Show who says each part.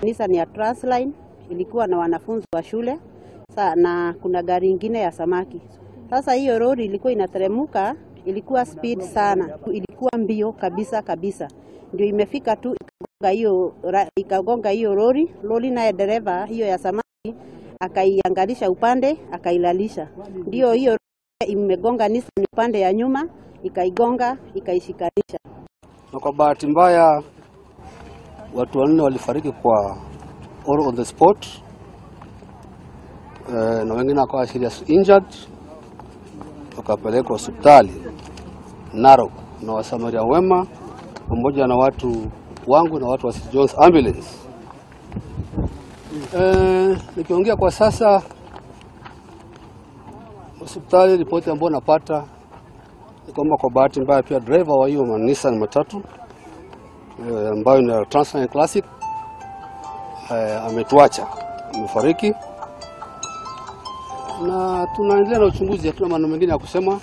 Speaker 1: Nissan ya Transline ilikuwa na wanafunzi wa shule na kuna gari ingine ya samaki. Sasa hiyo lori ilikuwa inateremka, ilikuwa speed sana, ilikuwa mbio kabisa kabisa. Ndio imefika tu ikagonga hiyo lori, lori naye dereva hiyo ya samaki akaiangalisha upande, akailalisha. Ndio hiyo imegonga Nissan upande ya nyuma, ikaigonga, ikaishikanisha.
Speaker 2: Na kwa bahati mbaya watu wanne walifariki kwa all on the spot, na wengine wakawa serious injured, wakapelekwa hospitali Narok na wasamaria wema pamoja na watu wangu na watu wa St. John's Ambulance. Nikiongea kwa sasa hospitali, ripoti ambayo napata ni kwamba kwa bahati mbaya pia driver wa hiyo Nissan matatu ambayo ni Transline Classic ametuacha, amefariki, na tunaendelea na uchunguzi. Hatuna maneno mengine ya kusema.